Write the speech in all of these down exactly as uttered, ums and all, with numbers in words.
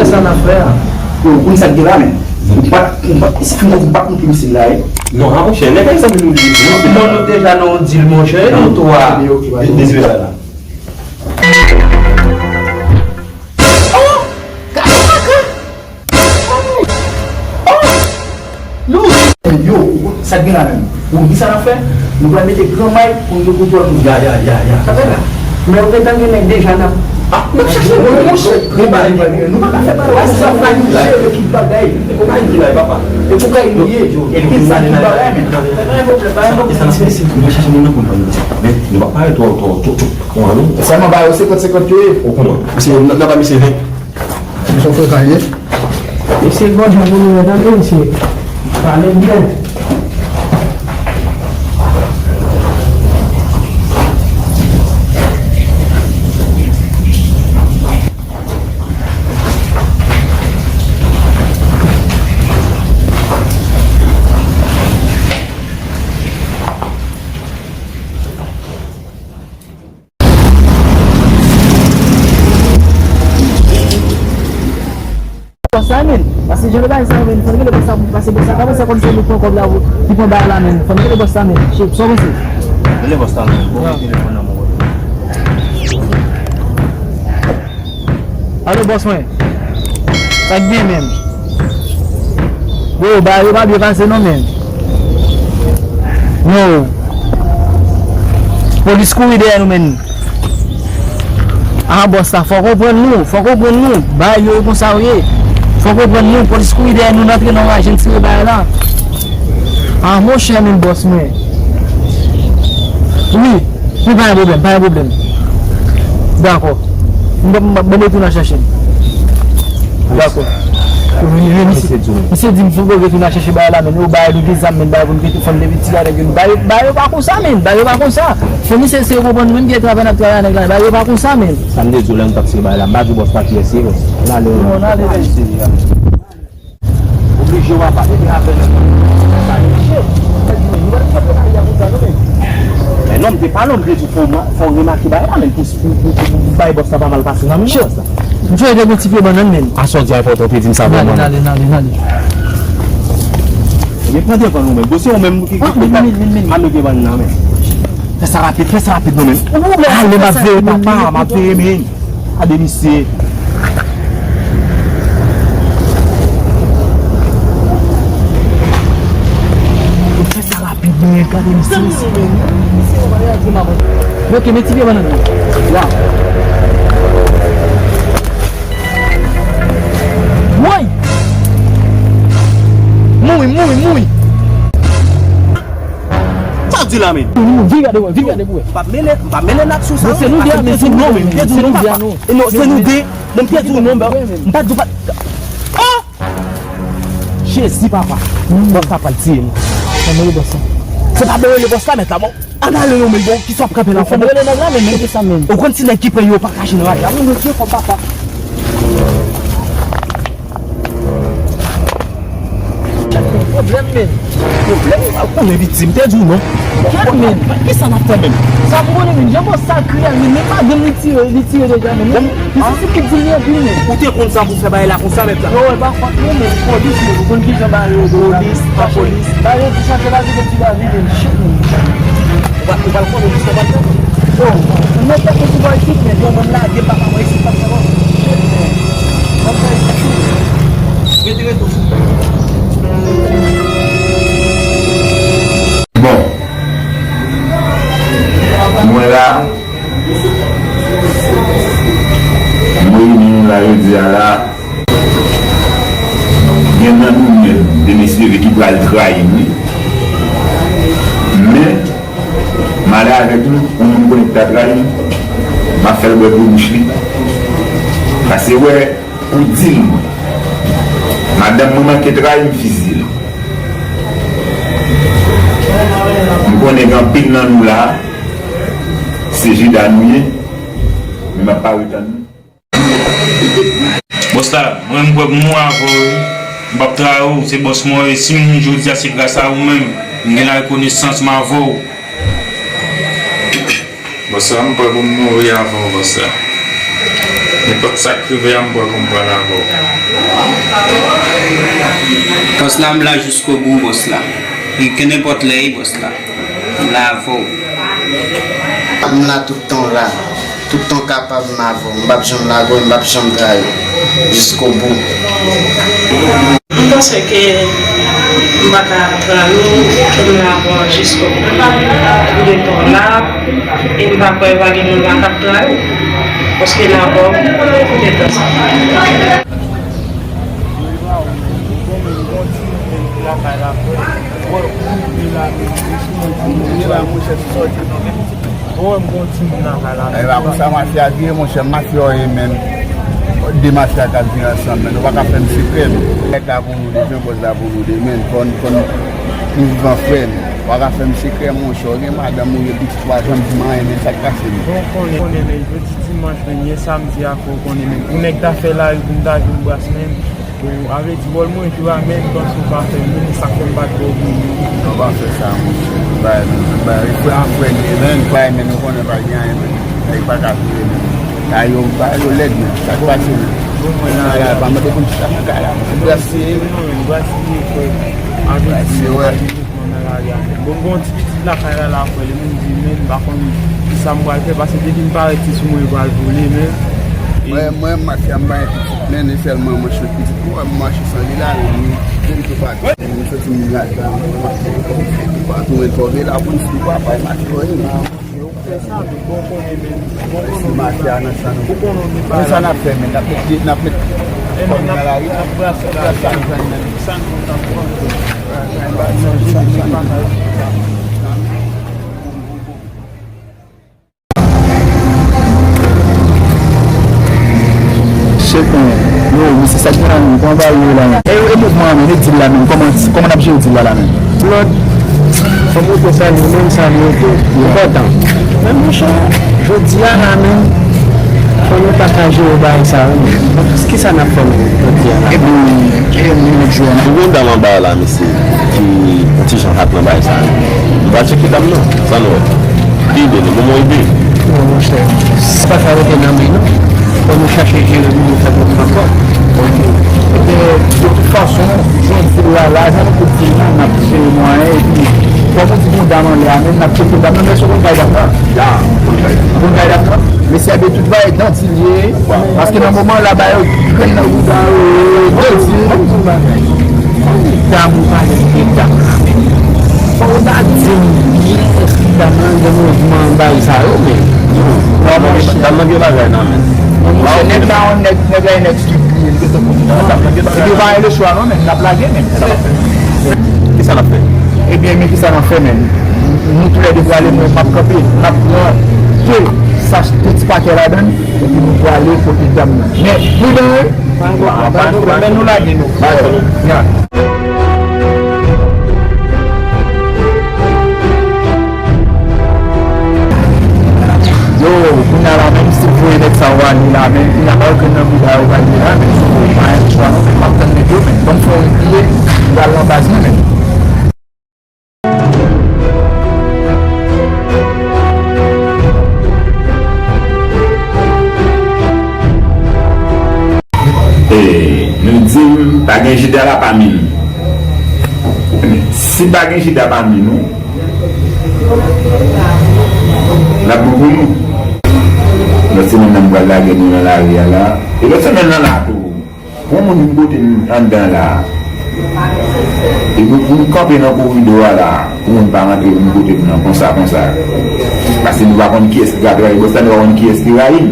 Kisa n ap fè a? Ou konn sa k gen la, men. Ou pa, ou pa, sa fè m ou pa konprann misye la, wi. Non, a, monchè, nèg la, sa vin nou di, non, nou deja nan yon deal, monchè, e nou twa. Deziré sa la. Oh! Gade kaka! Oh! Oh! Nou, yo, sa k gen la menm? Ou di sa n ap fè? Nou pral mete gran may pou nou kontwòl nou. Ya, ya, ya, ya. Sa fè la. Men ou gentan gen nèg deja nan. Ah, n ap chache moun, monchè. Gen bagay, gen bagay. Nou pa ka fè bagay. Wè sa, fè nou jere tout bagay. E pou kay li la, papa. E pou kay li ye. E pou kay li la, men. Pa gen pwoblèm, pa gen pwoblèm. Mwen chache moun nan pou nou. Men, nou pa pale twò, twò, twò, twò. Kòman nou? Sèlman ba yo senkant senkant yo ye. Ou kòman? Misye, n ap ba misye ven. Misye frekan ye. Misye gwo jan pou nou tande misye. Pale byen. Bòs la, men. Paske jan bagay sa yo, men, fò n rele bòs la pou pase bòs la. Kòman sa konn se nou pran kòb la, ki pran bagay la, men? Fò n rele bòs la, men. Chef, sa w panse? Rele bòs la, men. Bon, telefòn nan, mwen. Alo, bòs mwen. Sa k gen, menm? Bro, bagay yo pa byen pase non, menm. Non. Polis kouri dèyè nou, menm. Ah, bòs la, fòk ou pran nou, fòk ou pran nou. Bagay yo, e konsa yo ye. Fòk ou pran nou, polis kouri dèyè nou, n antre nan raje, n tire bagay la. Ah, monchè, menm bòs mwen. Wi. Wi, pa gen pwoblèm, pa gen pwoblèm. Dakò. M, m, m, m retounen al chache l. Dakò. Wi, wi, misye, misye di m fò m retounen al chache bagay la, men yo bay nou de zam, men bagay pou n rete fann de piti la, nèg yo, bagay, bagay yo pa konsa, men, bagay yo pa konsa. Fò misye eseye konprann nou, menm ki travay n ap travay a nèg la, bagay yo pa konsa, men. Sa m te di w lè nou t ap tire bagay la, m pa di bòs pa kiyès se, bòs. N ale. N ale, n ale. Oblije w ap pale avè nèg la. Sa rive. Men non, m te pale, m te di fò w, fò w remake bagay la, men pou, pou, pou, pou, pou bay bòs la pa mal pase nan men bòs la. M jwe de yon ti pye bannann, men. Asò di a fò w te di m sa vrèman. N ale, n ale, n ale. Ebyen, pran devan nou, men. Bon, se ou menm ki, ki, ki, men, men, men, men. Ame devan nan, men. Fè sa rapid, fè sa rapid, non, men. Ale, m ap veye, papa, m ap veye, men. Gade misye. Fè sa rapid, men, gade misye. Ok, men ti pye bannann nan. Ya. Woy! Mouri, mouri, mouri! Sa w di la, men? Vin gade, wè, vin gade pou wè. M p ap mele, m p ap mele n ak sou sa. Se nou de a, men se nou de a, non. E non, se nou de. Bon, m pèdi w non, men m pa di w pa. Oh! Jezi, papa. Bòs la pral tiye m. Ann rele bòs la. Se pa bon rele bòs la, mèt la, bon. Ann ale non, men bon, kisa w ap kanpe la? Fò n rele nèg la, men, men ki sa, men. Ou konn si nèg ki pran yo pa kache nan raje a. Mwen, mwen, fò papa. Pwoblèm, men. Pwoblèm? Ou pa konnen viktim, te di w non. Kèt, men. Kisa n ap fè menm? Sa pou konnen, men. Jan bòs sa kriye, men, men madanm li tire, li tire deja, men. Li se sou ki di li anpil, men. Ou te konn sa pou fè bagay la konsa, mèt la? Yo, e pa fòt mwen, men. Polis, men. Ou konn kijan bagay yo, polis, pa polis. Bagay yo, ti chante la, se ti bagay, men. Shit, men. Ou pa, ou pa konnen jis ou pa t la. Yo, mwen te konn ti bòy isit, men. Yo, mwen lage papa mwen isit, pa t la. Shit, men. Mwen fè isit. Rete, rete. Bon. Mwen la. Mwen reyini nou la jodi a la. Gen nan nou menm, de mesye ki pral trayi m, wi. Men, m ale avèk nou, yon moun m konnen ki ta trayi m, m ap fè l bwè dlo bouch li. Pase wè, pou di l mwen. Madanm mwen manke trayi m, fizye l. M konnen gen anpil nan nou la, se Jida nou ye, men m ap parèt an nou. Bòs la, mwen menm m kwè pou mwen avè w, wi. M p ap trayi w, se bòs mwen w ye. Si m jodi a, se gras a ou menm. M gen larekonesans, m avè w. Bòs la, m prè pou m mouri avè w, bòs la. Nenpòt sa k rive a, m prè pou m pran l avè w. Bòs la, m la jiskobou, bòs la. E ke nenpòt lè, bòs la. M la avè w. M la tout tan w la. Tout tan w kapab, m avè w. M p ap janm lage w, m p ap janm trayi w. Jiskobou. M panse ke m pa ka trayi w, ke m la avè w jiskobou. Tout tan w la, e m pa kwè pa gen moun la k ap trayi w. Paske m avè w, tout tan sa. Lakay la, frè. Wè, ou vini la, men, ou sou mwen, ou vini la, monchè, sou sòti. Ou wè, m gon timoun lakay la. E pa konsa mafya vire, monchè, mafya w ye menm. De mafya k ap viv ansanm, men nou pa ka fè m sekrè, men. Nèg la pou nou de, jan bòs la pou nou de, men. Fò n, fò n, nou viv an frè, men. Ou pa ka fè m sekrè, monchè, ou gen madanm ou, gen pitit, ou pa janm di m anyen, men sa k pase, men. Bon, konnen, konnen, men, jodi dimanch, men, yè samdi a, fò w konnen, men. Pou nèg ta fè lari pou m ta jwenn bras, men. Bon, avè di wòl mwen jwe a, men m panse w pa fè, men sa k fè m pa t wè w byen. Non, pa fè sa, monchè. Bay, bay, frè an frè n ye, men, bay, men nou konnen pa gen anyen, men. Nèg pa ka vire, men. Bagay yo, bagay yo lèd, men. Sa k pase, men? Bon, mwen la, la, pa mande pou m chita nan kay la, men. Brase. Non, men, brase, frè. Avè di, brase, wè. Nan lari a, men. Bon, m gon ti pitit lakay la, la, frè, li menm di, men, m pa konn kisa m pral fè, paske depi m parèt, se sou mwen li pral vole, men. E mwen, mwen, mafya, m pa gen pitit, men, e sèlman mwen chwe pitit mwen, m mache san li la, men, li, li te pa. M soti m raz la, m pa tounen tòbe la, pou m si papa, e mafya, wi. Fè sa, men bon konnen, men bon konnen. Mafya nan san nou. Ou konnen, men sa n ap fè, men n ap met, n ap met kò nou nan lari, n ap brase, n ap brase sa nou jwenn nan. Sa nou t ap pran. Shit, man. Yo, mesye, sa k gen la menm? Kòman bagay yo ye la menm? E, e mouvman an menm, e dil la menm, kòman, kòman n ap jere dil la la menm? Blòd, fò m rete salye, menm salye tou, enpòtan. Men monchè, jodi a la menm, fò nou ta ka jere bagay sa yo menm. Kisa n ap fè menm jodi a la? Ebyen, e nou menm jwe a. Ou gen dam anba la, mesye, ki yon ti jan hat nan bagay sa yo. Nou va tcheke dam nan, sa nou wè. Ki ide nou? Ban mwen yon ide. Non, monchè, se pa sa rete nan men nou. Fò nou chache jere nou, nou fè pou nou ankò. Ebyen, de tout fason, jan dil la, la, jan nou tout dil la, n ap jere mwayen, epi, kòm ou di, gon dam anlè a, men n ap tcheke dam nan, men èske w konn kay dam nan? Ya, ou konn kay dam nan? Mesye, ebyen, tout bagay nan dil ye, paske nan moman la, ba yo grenn nan bouda yo, de dil. Dam ou pale de dam la menm. Fò w ta di m byen èske dam nan gen mouvman bagay sa yo, men. Non, monchè. Dam nan gen bagay nan men. Non, monchè, nèg la yon nèg, nèg la yon nèg stupid, li gentan konn dam nan gen bagay. Epi w pa gen lechwa non, men, n ap lage, men. Sa n ap fè? Kisa n ap fè? Ebyen, men kisa n ap fè, men? Nou toulède prale, mwen m ap kanpe. N ap pran de sach, de ti pakè ladann, epi nou prale kote dam nan. Men, pridan, wi. Pa gen pwoblèm, pa gen pwoblèm, men nou lage nou. Ya. Yo, kounye a la, menm si voye nèg sa yo ale la, men kounye a pa yo grenn nan bouda yo pral ye la, men yo pa gen chwa non, men m ap tann nèg yo, men ban m fè yon repliye, m pral nan baz mwen, men. Gen jida la pami nou. Si pa gen jida pami nou, l ap bon pou nou. Lòt semèn nan m pral lage nou nan lari a la. E lòt semèn nan la tou. Pou moun vin kote m anndan la. Epi pou m kanpe nan koridò a la. Pou moun pa rantre vin kote m nan konsa, konsa. Paske nou pa konn kiyès ki ka trayi bòs la, nou pa konn kiyès ki rayi m.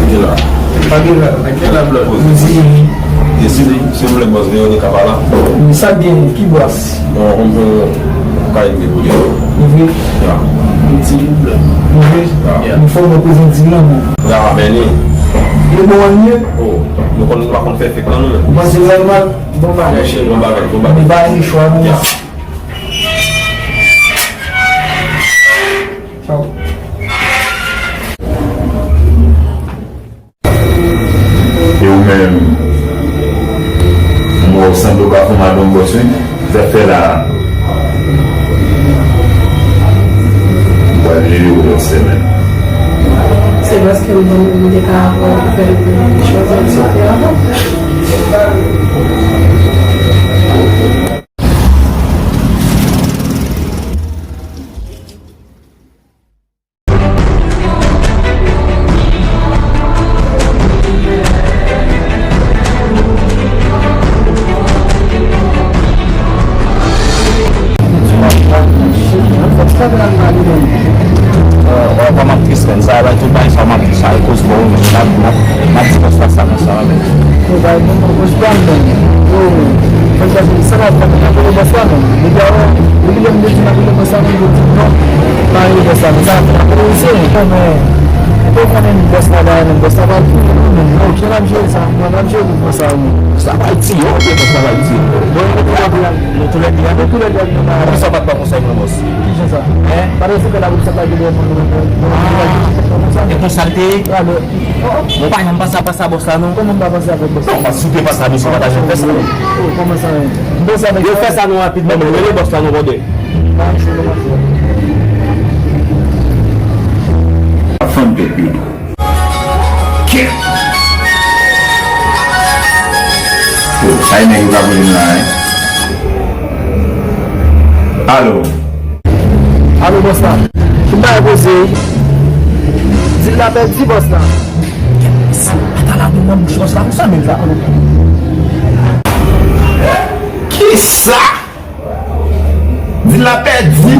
Ki la? Pa gen la. Pa gen la, blòd. Mezi. Mezi, silvouplè, bòs, Veronica pa la? Wi, sa gen, ki bòs? Non, konn pou kay deboule. Li vre? Ya. Li di li blòd. Li vre? Ya. Li fò mwen prezante di lan, non. Ya, men li. Li bon, an ye? Oh, nou konn, nou pa konn fè fèk lan, nou menm. Ou panse l nòmal? Bon bagay. Monchè, bon bagay, bon bagay. Li pa gen chwa, non. Ya. E ou menm, m wè w sanble w ka fè madanm bòs, wi. Sa k fè la a? M pral jere w lòt semèn. Se paske m, m te ka fè l chwazi aksepte avan. Kòman tris, men sa, la, tout bagay sa, m ap di sa, e koz bon, men n ap, n ap, n ap di konsa sa, konsa, men. Yo bay bon, bon, bon, bon, bon. Yo, fè sa, sa va fè, n ap rele bòs la, non. Depi avan, depi lè m te di n ap rele bòs la, non, yo di non. Pa rele bòs la, non. Sa, n ap rele se, non, men, ou konnen bòs la, ba, non, bòs la, pa di, non, non, non, jan n ap jere sa, non, n ap jere pou bòs la, non. Sa pa di, yo, bòs la, pa di. Bon, nou tou lè de, nou tou lè de, nou tou lè de, nou pa. Sa pa t ba konsèy, non, bòs. Ki jan sa? Hein? Pa t rete la pou sa pa gen bon. Ah. E konsa l te ye? Alò. Bon, pa janm pase a pase a bòs la, non. Kòman m pa pase avèk bòs la? Non, paske si w te pase a, mesye pa ta janm fè sa, non. Oh, kòman sa, men? M pase avèk. Yo fè sa, non, rapidman, men rele bòs la, non, brother. Pa fè m pèdi. Kèt! Yo, sa e nèg yo ka voye m la, hein? Alo? Alo, bòs la. Ki bagay poze wi? Di l la pèdi, bòs la. Ata la vin nan bouch bòs la konsa menm sa. Kisa? Di l la pèdi.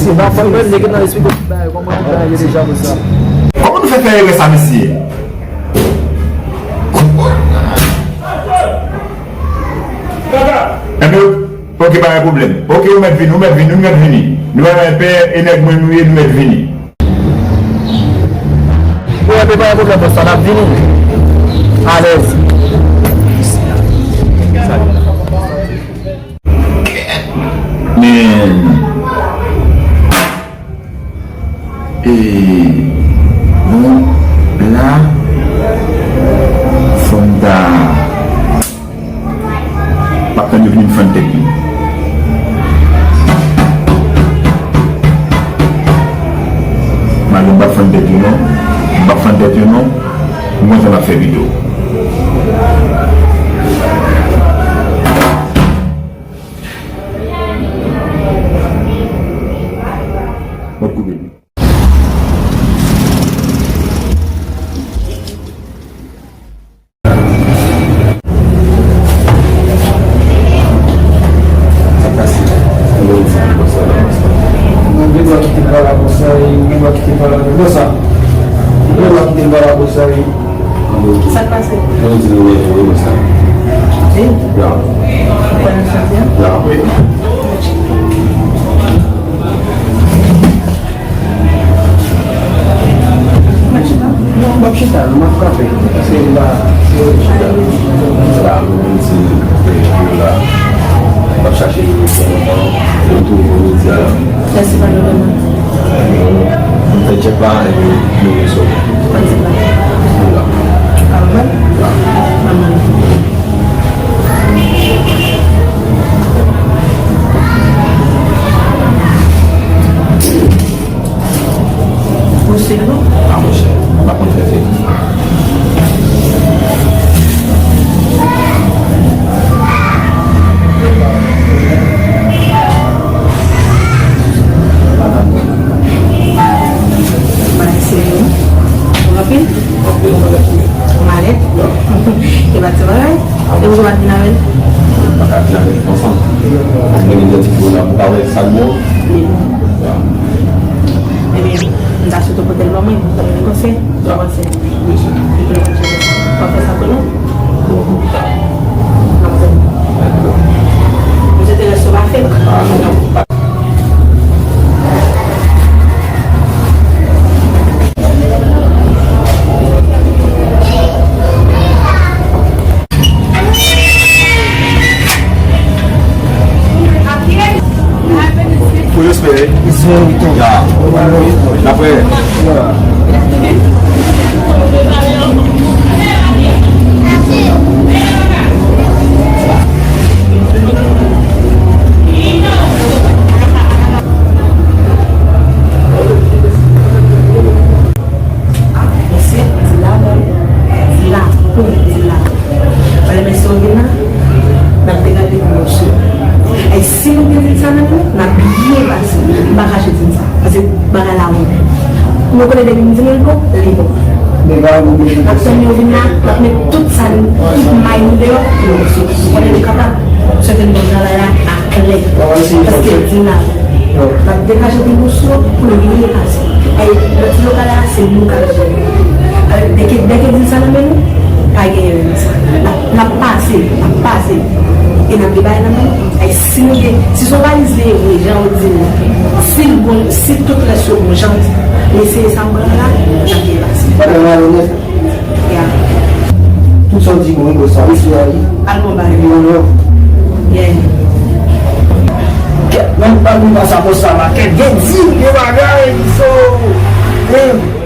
Se pa fòt mwen, nèg nan esplike tout bagay, kòman tout bagay ye deja konsa. Kòman nou fè fè erè sa, mesye? Enben, ok, pa gen pwoblèm. Ok, ou mèt vini, ou mèt vini, ou mèt vini. Nou pa nan pè, e nèg mwen nou ye, nou mèt vini. Bon, enben, pa gen pwoblèm, bòs la, n ap vini. Alèz. Men, e, bon, la, fò m ta, m ap tann yo vin fann tèt li. M al yon M p ap fann tèt yo non. M p ap fann tèt yo non. Mwen konn ap fè videyo. Mwen koupe li. Sa pase? Mwen gen dwa kite pa la konsa, e mwen gen dwa kite pa la konsa. Mwen gen dwa kite pa la konsa, e Sa k pase? Mwen di nou mèt ou wi, konsa. Wi. Ya. Ou kwè nan chante a? Ya, wi. M ap chita? Non, m p ap chita, non, m ap kanpe. Paske m pa, se chita. La, mwen menm ti, e, la. M ap chache yon sèl anvan. Mwen tounen pou medya la. Mèsi, pa de pwoblèm. Mwen fè tchèk la, epi mwen sot. Mwen la. Amen. Amen. Ou sou non? A, monchè, m pa konn fè fèy. Bagay serye wi. Ou anpil? Anpil, bagay serye. Ou malèt? E pa ti bagay? E ou pa vin avè l? Pa ka vin avè l ansanm. Mwen gen ti fi la pou ka wè sa l bon. Li bon. Ebyen, m ta swete w pote l ban mwen, ban mwen konsèy. Sa w panse? Byen si. Epi nou konn chanje sa. W ap fè sa pou nou? Bon, pou pita. N ap fè. Dakò. M swete rès yo pa fèk. A, non. Pou respè, wi. Ya. N ap wè. Mesye, di la, di la, di la. Pale mesye w vin la, n ap degaje pou mòso. E si nou gen din sa nan nou, n ap byen pase. M pa kache din sa. Paske bagay la wont. Nou konnen depi m di nou l bon, li bon. N ap tann yo vin la, n ap met tout sa n, tout may nou deyò pou nou mòso. Nou konnen nou kapab. Sòti n bon travay la aklè. Paske din la. N ap degaje pou nou sou pou nou byen pase. Ay, lòt ti lokal la, se nou k ap jere. Alò, dèke, dèke din sa nan men nou, pa gen erè nan sa. N ap, n ap pase, n ap pase. E n ap gen bagay nan men nou. Ay, si nou gen, si se yon valiz li ye vre, jan w di l, si l bon, si tout rès yo bon, jan w di, eseye sa m pran la, n ap byen pase. Madanm la, Ya. Tout sa w di bon, wi, bòs la, wi, se a, wi. Al bon bagay. Epi, yon lòt. Yeah. Kèt, nan pa nou pa sa, bòs la, makèt, gen dil, gen bagay, so, eh.